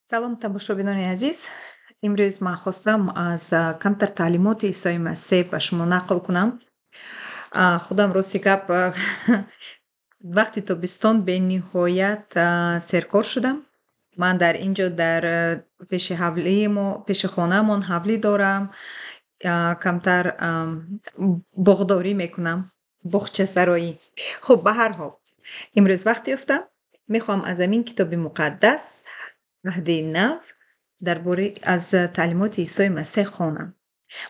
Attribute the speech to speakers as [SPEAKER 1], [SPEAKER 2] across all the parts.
[SPEAKER 1] Салом, тамошобинони азиз. Имрӯз ман хостам аз камтар таълимоти Исои Масеҳ ба шумо нақл кунам. Худам, рости гап, вақти тобистон бениҳоят серкор шудам. Ман дар ин ҷо, дар пеши ҳавлии мо, пеши хонаамон ҳавлӣ дорам, камтар боғдорӣ мекунам, боғчасароӣ. Хуб, ба ҳар ҳол, имрӯз вақт ёфтам, мехоҳам аз ҳамин Китоби Муқаддас, Аҳди Нав, дар бораи аз таълимоти Исои Масеҳ хонам.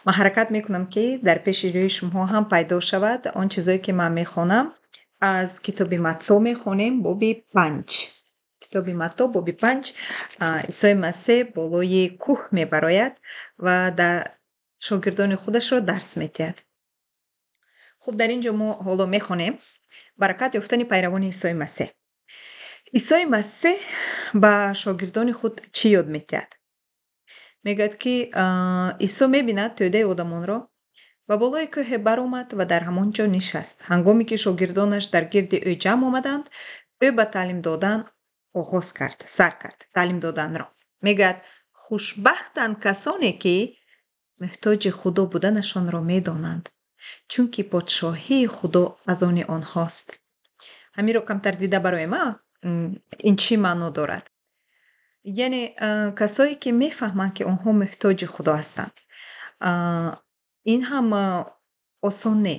[SPEAKER 1] Ман ҳаракат мекунам, ки дар пеши рӯи шумоҳо ҳам пайдо шавад он чизое, ки ман мехонам. Аз китоби Матто мехонем, боби 5. Китоби Матто, боби 5. Исои Масеҳ болои кӯҳ мебарояд ва дар шогирдони худашро дарс медиҳад. Хуб, дар ин ҷо мо ҳоло мехонем: баракат ёфтани пайравони Исои Масеҳ. Исои Масеҳ ба шогирдони худ чӣ ёд медиҳад? Мегӯяд, ки Исо мебинад тӯдаи одамонро, ба болои кӯҳе баромад ва дар ҳамон ҷо нишаст. Ҳангоме ки шогирдонаш дар гирди ӯ ҷамъ омаданд, ӯ ба таълим додан оғоз кард, сар кард таълим доданро. Мегӯяд: хушбахтанд касоне, ки муҳтоҷи Худо буданашонро медонанд, чунки подшоҳии Худо аз они онҳост. Ҳаминро камтар дида барои ма, ин чӣ маъно дорад? Яъне касое, ки мефаҳманд, ки онҳо муҳтоҷи Худо ҳастанд. Ин ҳам осон не,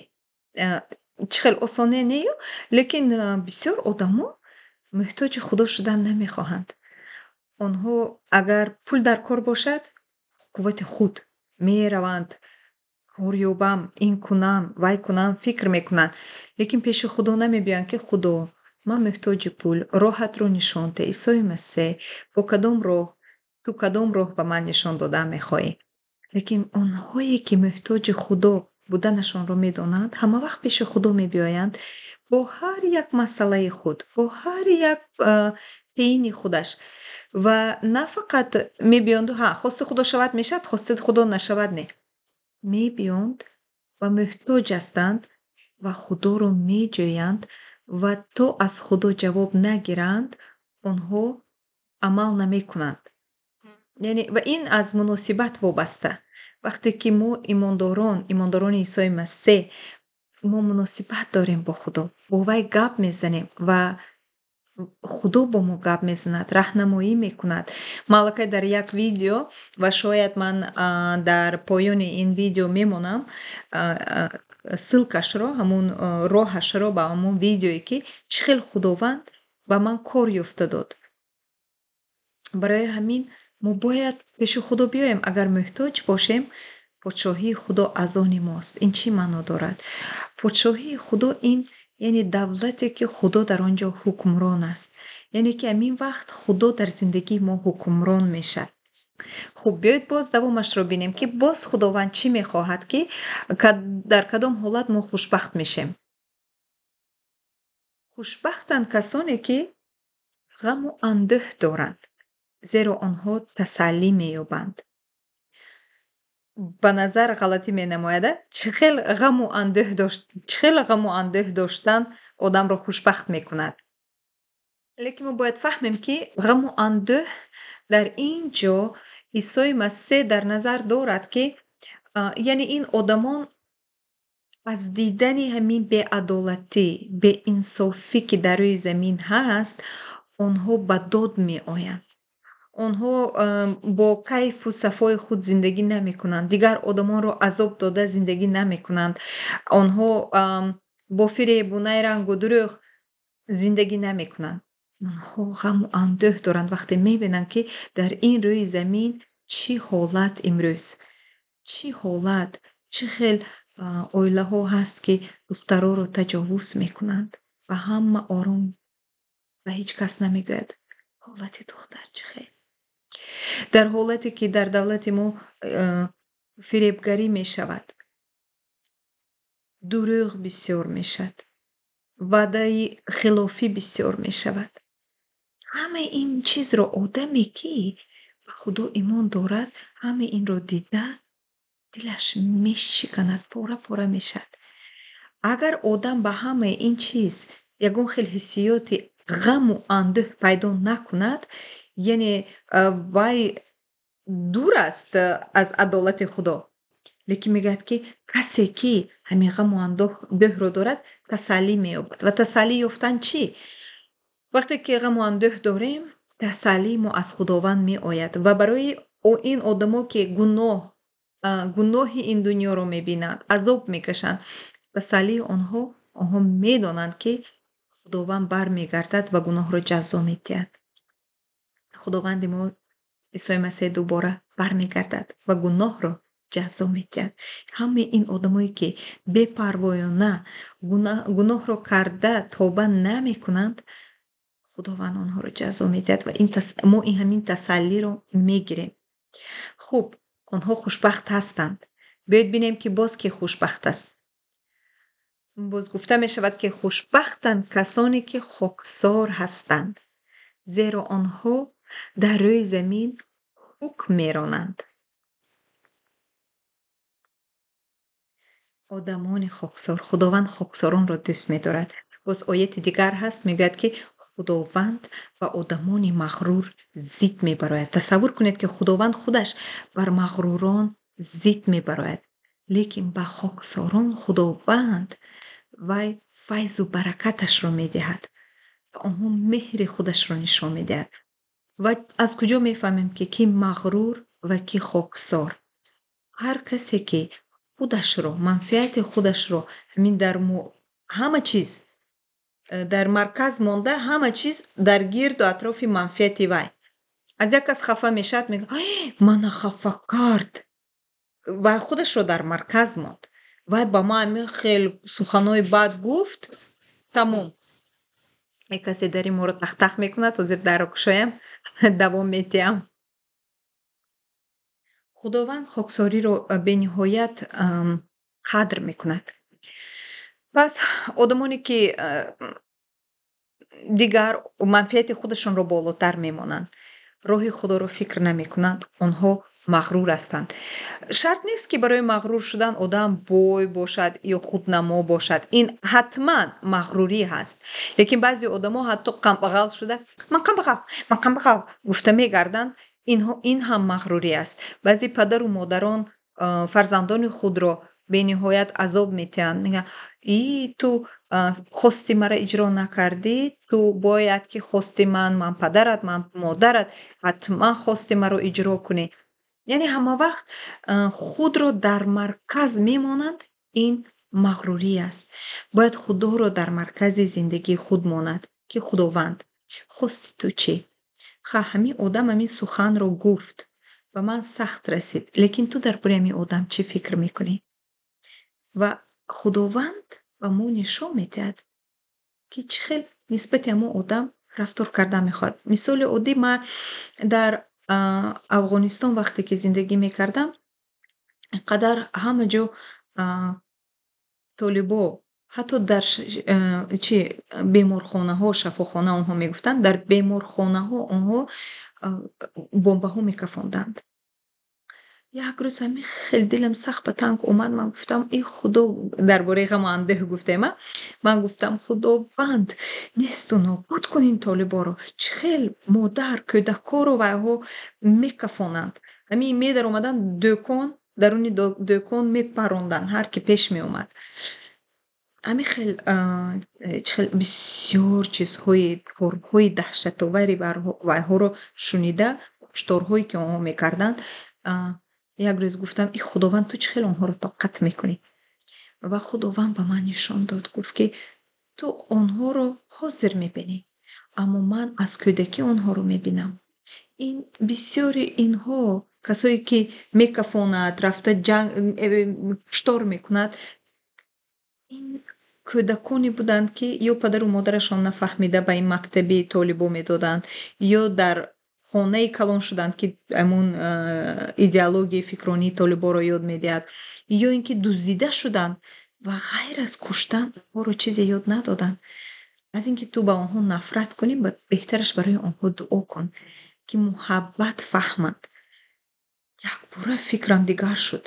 [SPEAKER 1] чӣ хел осон не, нею, лекин бисёр одамо муҳтоҷи Худо шудан намехоҳанд. Онҳо агар пул дар кор бошад, қуввати худ мераванд, кор ёбам, ин кунам, вай кунам, фикр мекунанд, лекин пеши Худо намебиёянд, ки Худо, ман муҳтоҷи пул, роҳатро нишон де, Исои Масеҳ, бо кадом роҳ, ту кадом роҳ ба ман нишон додан мехоҳӣ? Лекин онҳое, ки муҳтоҷи Худо буданашонро медонанд, ҳама вақт пеши Худо мебиёянд бо ҳар як масъалаи худ, бо ҳар як пейни худаш, ва на фақат мебиёнду ҳа, хости Худо шавад, мешавад, хости Худо нашавад, не. Мебиёнд ва муҳтоҷ ҳастанд ва Худоро меҷӯянд ва то аз Худо ҷавоб нагиранд, онҳо амал намекунанд. Яъне ва ин аз муносибат вобаста. Вақте ки мо имондорон, имондорони Исои Масеҳ, мо муносибат дорем бо Худо, бо вай гап мезанем ва Худо бо мо гап мезанад, раҳнамоӣ мекунад. Ман аллакай дар як видео, ва шояд ман дар поёни ин видео мемонам ссылкашро, ҳамун роҳашро ба ҳамун видеое, ки чӣ хел Худованд ба ман кор ёфта дод. Барои ҳамин мо бояд пеши Худо биёем, агар муҳтоҷ бошем. Подшоҳии Худо аз они мост. Ин чӣ маъно дорад? Подшоҳии Худо ин яъне давлате, ки Худо дар он ҷо ҳукмрон аст, яъне ки ҳамин вақт Худо дар зиндагии мо ҳукмрон мешавад. Хуб, биёед боз давомашро бинем, ки боз Худованд чӣ мехоҳад, ки дар кадом ҳолат мо хушбахт мешем. Хушбахтанд касоне, ки ғаму андӯҳ доранд, зеро онҳо тасаллӣ меёбанд. Ба назар ғалатӣ менамояд, чӣ хел ғаму андӯҳ дошт, чӣ хел ғаму андӯҳ доштан одамро хушбахт мекунад? Лекин мо бояд фаҳмем, ки ғаму андӯҳ дар ин ҷо Исои Масеҳ дар назар дорад, ки яъне ин одамон аз дидани ҳамин беадолатӣ, беинсофӣ, ки дар рӯи замин ҳаст, онҳо ба дод меоянд. Онҳо бо кайфу сафои худ зиндагӣ намекунанд, дигар одамонро азоб дода зиндагӣ намекунанд, онҳо бо фиребу найрангу дурӯғ зиндагӣ намекунанд. Онҳо ғаму андӯҳ доранд, вақте мебинанд, ки дар ин рӯи замин чӣ ҳолат имрӯз, чӣ ҳолат, чӣ хел оилаҳо ҳаст, ки духтароро таҷовуз мекунанд ва ҳама ором ва ҳеҷ кас намегӯяд, ҳолати духтар чӣ хел. Дар ҳолате, ки дар давлати мо фиребгарӣ мешавад, дурӯғ бисёр мешавад, ваъдаи хилофӣ бисёр мешавад. Ҳамаи ин чизро одаме, ки ба Худо имон дорад, ҳамаи инро дида, дилаш мешиканад, пора пора мешавад. Агар одам ба ҳамаи ин чиз ягон хел ҳиссиёти ғаму андӯҳ пайдо накунад, Яъне вай дур аст аз адолати Худо. Лекин мегӯяд, ки касе ки ҳамин ғаму андӯҳро дорад, тасаллӣ меёбад. Ва тасаллӣ ёфтан чӣ? Вақте ки ғаму андӯҳ дорем, тасаллии мо аз Худованд меояд. Ва барои ин одамо ки гуноҳи ин дунёро мебинанд, азоб мекашанд, тасаллии онҳо, онҳо медонанд, ки Худованд бармегардад ва гуноҳро ҷазо медиҳад. Худованди мо Исои Масеҳ дубора бармегардад ва гуноҳро ҷазо медиҳад. Ҳамаи ин одамое ки бепарвоёна гуноҳро карда тавба намекунанд, Худованд онҳоро ҷазо медиҳад ва мо ҳамин тасаллиро мегирем. Хуб, онҳо хушбахт ҳастанд. Биёед бинем, ки боз ки хушбахт аст. Боз гуфта мешавад, ки хушбахтанд касоне ки хоксор ҳастанд, зеро онҳо дар рӯи замин ҳукм меронанд. Одамони хоксор, Худованд хоксоронро дӯст медорад. Боз ояти дигар ҳаст, мегӯяд, ки Худованд ба одамони мағрур зид мебарояд. Тасаввур кунед, ки Худованд худаш бар мағрурон зид мебарояд, лекин ба хоксорон Худованд вай файзу баракаташро медиҳад ва онҳо меҳри худашро нишон медиҳад. Ва аз куҷо мефаҳмем, ки ки мағрур ва ки хоксор? Ҳар касе ки худашро, манфиати худашро ҳамин дар ҳама чиз дар марказ монда, ҳама чиз дар гирду атрофи манфиати вай. Аз як кас хафа мешавад, мегӯяд: мана хафа кард. Вай худашро дар марказ монд. Вай ба ман ҳамин хел суханҳои бад гуфт, тамом. Як касе дари моро тахтах мекунад, ҳозир дарро кушоям, давом медиҳам. Худованд хоксориро бениҳоят қадр мекунад. Пас одамоне ки дигар манфиати худашонро болотар мемонанд, роҳи Худоро фикр намекунанд, онҳо мағрур ҳастанд. Шарт нест, ки барои мағрур шудан одам бой бошад ё худнамо бошад. Ин ҳатман мағрурӣ ҳаст. Лекин баъзе одамо ҳатто камбағал шуда, ман камбағал, ман камбағал гуфта мегарданд. Ин ҳам мағрурӣ аст. Баъзе падару модарон фарзандони худро бениҳоят азоб медиҳанд. Мегӯянд: и ту хости маро иҷро накардӣ, ту бояд ки хости ман, ман падарат, ман модарат, ҳатман хости маро иҷро кунӣ. Яъне ҳама вақт худро дар марказ мемонанд, ин мағрурӣ аст. Бояд Худоро дар маркази зиндагии худ монад, ки Худованд, хости ту чӣ? Ха, ҳамин одам ҳамин суханро гуфт, ба ман сахт расид, лекин ту дар бораи ҳамин одам чӣ фикр мекунӣ? Ва Худованд ба мо нишон медиҳад, ки чӣ хел нисбати ҳамон одам рафтор кардан мехоҳад. Мисоли оддӣ, ман дар Афғонистон вақте ки зиндагӣ мекардам, қадар ҳама ҷо толибо, ҳатто дар чи беморхонаҳо, шафохона онҳо мегуфтанд, дар беморхонаҳо онҳо бомбаҳо мекафонданд. Як рӯз ҳамин хел дилам сахт ба танг омад, ман гуфтам: эй Худо, дар бораи ғаму андӯҳ гуфтем, а? Ман гуфтам: Худованд, несту нобуд кун ин толиборо. Чӣ хел модар кӯдакҳоро вайҳо мекафонанд. Ҳамин медаромаданд дӯкон, даруни дӯкон мепаронданд, ҳар ки пеш меомад. Ҳамин хел чӣ хел бисёр чизҳои, корҳои даҳшатовари вайҳоро шунида, кушторҳое ки онҳо мекарданд, як рӯз гуфтам: эй Худованд, ту чӣ хел онҳоро тоқат мекунӣ? Ва Худованд ба ман нишон дод, гуфт ки ту онҳоро ҳозир мебинӣ, аммо ман аз кӯдакӣ онҳоро мебинам. Ин бисёри инҳо касое ки мекафонад, рафта ҷанг, куштор мекунад, ин кӯдаконе буданд, ки ё падару модарашон нафаҳмида ба ин мактаби толибо медоданд, ё дар хонаи калон шуданд, ки ҳамун идеологияи фикронии толиборо ёд медиҳад, ё ин ки дуздида шуданд ва ғайр аз куштан онҳоро чизе ёд надоданд. Аз ин ки ту ба онҳо нафрат кунӣ, беҳтараш барои онҳо дуо кун, ки муҳаббат фаҳманд. Якбора фикрам дигар шуд.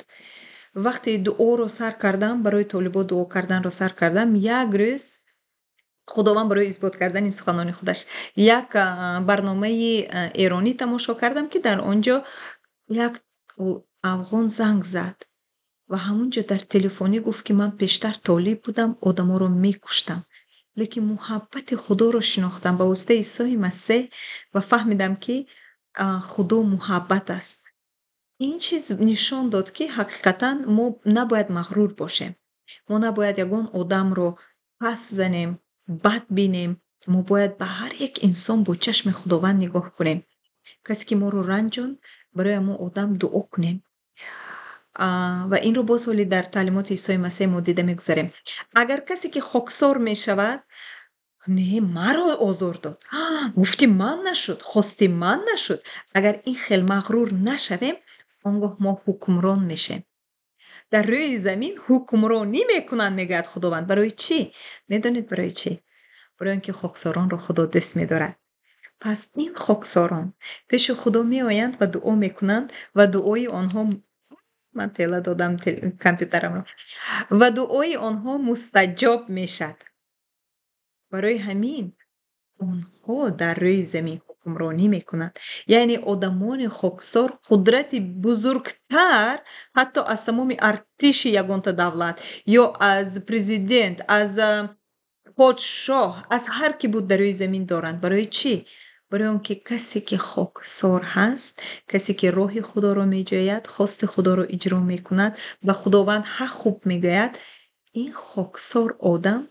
[SPEAKER 1] Вақте дуоро сар кардам, барои толибо дуо карданро сар кардам, як рӯз Худованд барои исбот кардани суханони худаш як барномаи эронӣ тамошо кардам, ки дар он ҷо як афғон занг зад ва ҳамон ҷо дар телефонӣ гуфт, ки ман пештар толиб будам, одаморо мекуштам, лекин муҳаббати Худоро шинохтам ба воситаи Исои Масеҳ ва фаҳмидам, ки Худо муҳаббат аст. Ин чиз нишон дод, ки ҳақиқатан мо набояд мағрур бошем, мо набояд ягон одамро пас занем, бад бинем. Мо бояд ба ҳар як инсон бо чашми Худованд нигоҳ кунем. Касе ки моро ранҷонд, барои ҳамон одам дуо кунем. Ва инро боз ҳоле дар таълимоти Исои Масеҳ мо дида мегузарем. Агар касе ки хоксор мешавад, не, маро озор дод, гуфти ман нашуд, хости ман нашуд, агар ин хел мағрур нашавем, он гоҳ мо ҳукмрон мешем. Дар рӯи замин ҳукмронӣ мекунанд, мегӯяд Худованд. Барои чӣ? Медонед барои чӣ? Барои он ки хоксоронро Худо дӯст медорад. Пас ин хоксорон пеши Худо меоянд ва дуо мекунанд ва дуои онҳо, ман тела додам компютерамро, ва дуои онҳо мустаҷоб мешавад. Барои ҳамин онҳо дар рӯи замин ҳукмронӣ мекунанд. Яъне одамони хоксор қудрати бузургтар ҳатто аз тамоми артиши ягонта давлат ё аз президент, аз подшоҳ, аз ҳар ки буд дар рӯи замин доранд. Барои чӣ? Барои он ки касе ки хоксор ҳаст, касе ки роҳи Худоро меҷӯяд, хости Худоро иҷро мекунад, ба Худованд ҳақ хуб мегӯяд, ин хоксор одам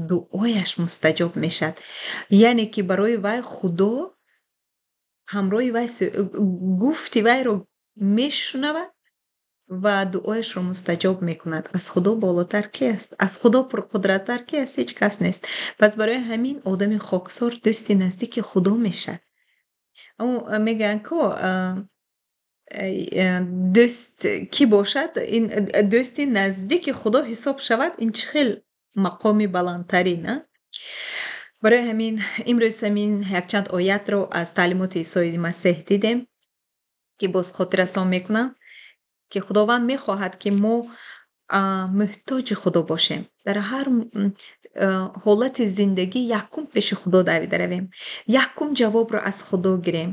[SPEAKER 1] дуояш мустаҷоб мешавад. Яъне ки барои вай Худо ҳамроҳи вай гуфти вайро мешунавад ва дуояшро мустаҷоб мекунад. Аз Худо болотар ки аст? Аз Худо пурқудраттар ки аст? Ҳеҷ кас нест. Пас барои ҳамин одами хоксор дӯсти наздики Худо мешавад. Мегӯянд, ку дӯст кӣ бошад, ин дӯсти наздики Худо ҳисоб шавад, ин чӣ хел мақоми баландтарин, а? Барои ҳамин имрӯз ҳамин якчанд оятро аз таълимоти Исои Масеҳ дидем, ки боз хотиррасон мекунам, ки Худованд мехоҳад, ки мо муҳтоҷи Худо бошем. Дар ҳар ҳолати зиндагӣ якум пеши Худо давида равем, якум ҷавобро аз Худо гирем.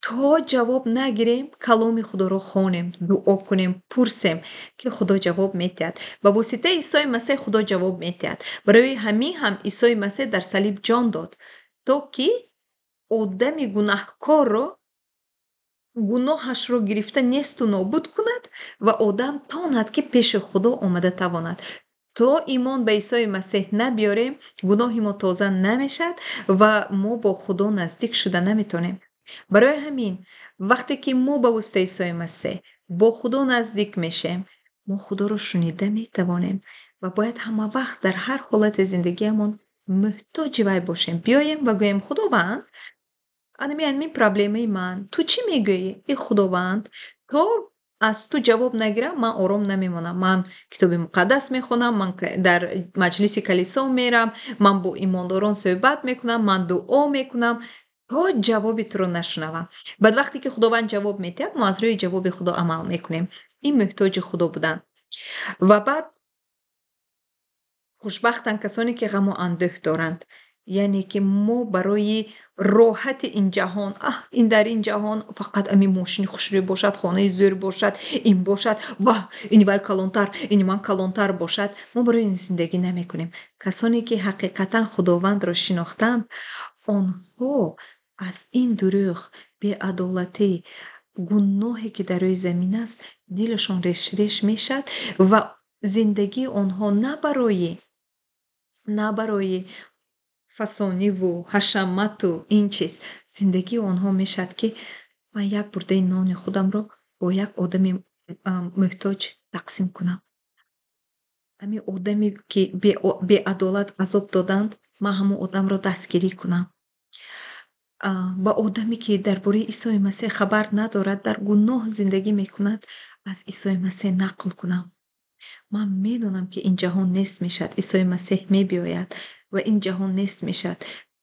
[SPEAKER 1] То ҷавоб нагирем, каломи Худоро хонем, дуо кунем, пурсем, ки Худо ҷавоб метиҳад. Ба воситаи Исои Масеҳ Худо ҷавоб метиҳад. Барои ҳамин ҳам Исои Масеҳ дар салиб ҷон дод, то ки одами гунаҳкорро гуноҳашро гирифта несту нобуд кунад ва одам тонад, ки пеши Худо омада тавонад. То имон ба Исои Масеҳ набиёрем, гуноҳи мо тоза намешавад ва мо бо Худо наздик шуда наметавонем. Барои ҳамин вақте ки мо ба воситаи Исои Масеҳ бо Худо наздик мешем, мо Худоро шунида метавонем ва бояд ҳама вақт дар ҳар ҳолати зиндагиамон муҳтоҷи вай бошем. Биёем ва гӯем: Худованд, анами проблемаи ман, ту чӣ мегӯӣ? Э Худованд, то аз ту ҷавоб нагирам, ман ором намемонам. Ман Китоби Муқаддас мехонам, ман дар маҷлиси калисо мерам, ман бо имондорон суҳбат мекунам, ман дуо мекунам, то ҷавоби туро нашунавам. Баъд вақте ки Худованд ҷавоб метиҳад, мо аз рӯи ҷавоби Худо амал мекунем. Ин муҳтоҷи Худо будан. Ва баъд хушбахтанд касоне ки ғаму андӯҳ доранд. Яъне ки мо барои роҳати ин ҷаҳон, аҳ, ин дар ин ҷаҳон фақат ами мошини хушрӯй бошад, хонаи зӯр бошад, ин бошад, ваҳ, ини вай калонтар, ини ман калонтар бошад, мо барои ин зиндагӣ намекунем. Касоне ки ҳақиқатан Худовандро шинохтанд, онҳо аз ин дурӯғ, беадолатӣ, гуноҳе ки дар рӯи замин аст, дилашон реш-реш мешавад ва зиндагии онҳо на барои фасониву ҳашамату ин чиз, зиндагии онҳо мешавад, ки ман як бурдаи нони худамро бо як одами муҳтоҷ тақсим кунам. Ҳамин одаме ки беадолат азоб доданд, ман ҳамон одамро дастгирӣ кунам. Ба одаме ки дар бораи Исои Масеҳ хабар надорад, дар гуноҳ зиндагӣ мекунад, аз Исои Масеҳ нақл кунам. Ман медонам, ки ин ҷаҳон нест мешавад, Исои Масеҳ мебиёяд ва ин ҷаҳон нест мешавад.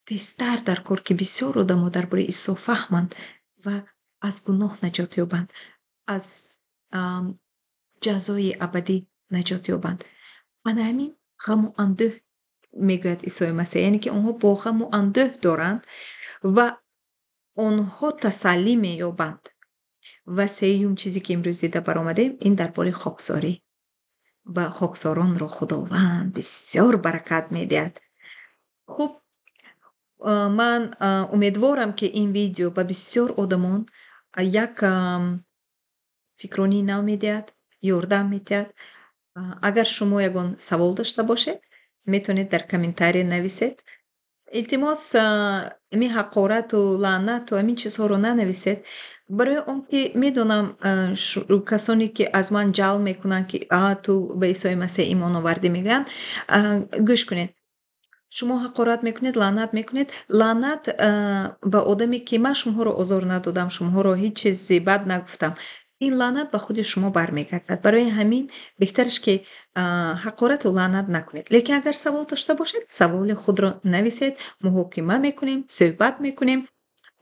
[SPEAKER 1] Тезтар дар кор, ки бисёр одамо дар бораи Исо фаҳманд ва аз гуноҳ наҷот ёбанд, аз ҷазои абадӣ наҷот ёбанд. Ана ҳамин ғаму андӯҳ мегӯяд Исои Масеҳ, яъне ки онҳо бо ғаму андӯҳ доранд ва онҳо тасаллӣ меёбанд. Ва сеюм чизе, ки имрӯз дида баромадем, ин дар бораи хоксорӣ. Ва хоксоронро Худованд бисёр баракат медиҳад. Хуб, ман умедворам, ки ин видео ба бисёр одамон як фикронии нав медиҳад, ёрдам медиҳад. Агар шумо ягон савол дошта бошед, метавонед дар комментария нависед. Илтимос, ҳамин ҳақорату лаънату ҳамин чизҳоро нанависед, барои он ки медонам, касоне, ки аз ман ҷалб мекунанд, ки а ту ба Исои Масеҳ имон овардӣ, мегӯянд. Гӯш кунед, шумо ҳақорат мекунед, лаънат мекунед. Лаънат ба одаме, ки ман шумоҳоро озор надодам, шумоҳоро ҳеҷ чизи бад нагуфтам, ин лаънат ба худи шумо бармегардад. Барои ҳамин беҳтараш, ки ҳақорату лаънат накунед. Лекин агар савол дошта бошед, саволи худро нависед, муҳокима мекунем, суҳбат мекунем.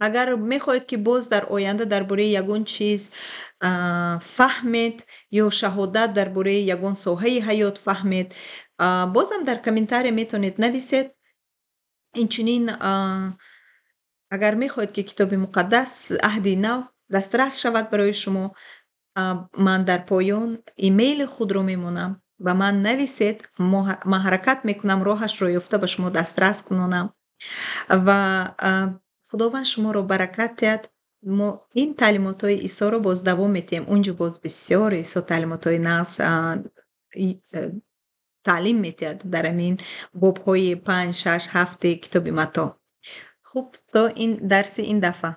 [SPEAKER 1] Агар мехоҳед, ки боз дар оянда дар бораи ягон чиз фаҳмед ё шаҳодат дар бораи ягон соҳаи ҳаёт фаҳмед, бозам дар комментария метавонед нависед. Инчунин, агар мехоҳед, ки Китоби Муқаддас Аҳди Нав дастрас шавад барои шумо, ман дар поён имейли худро мемонам, ба ман нависед, ман ҳаракат мекунам роҳашро ёфта ба шумо дастрас кунонам. Ва Худованд шуморо баракат диҳад. Мо ин таълимотҳои Исоро боз давом медиҳем. Унҷо боз бисёр Исо таълимотҳои нағз таълим медиҳад дар ҳамин бобҳои 5, 6, 7-и китоби Матто. Хуб, то ин дарси ин дафъа.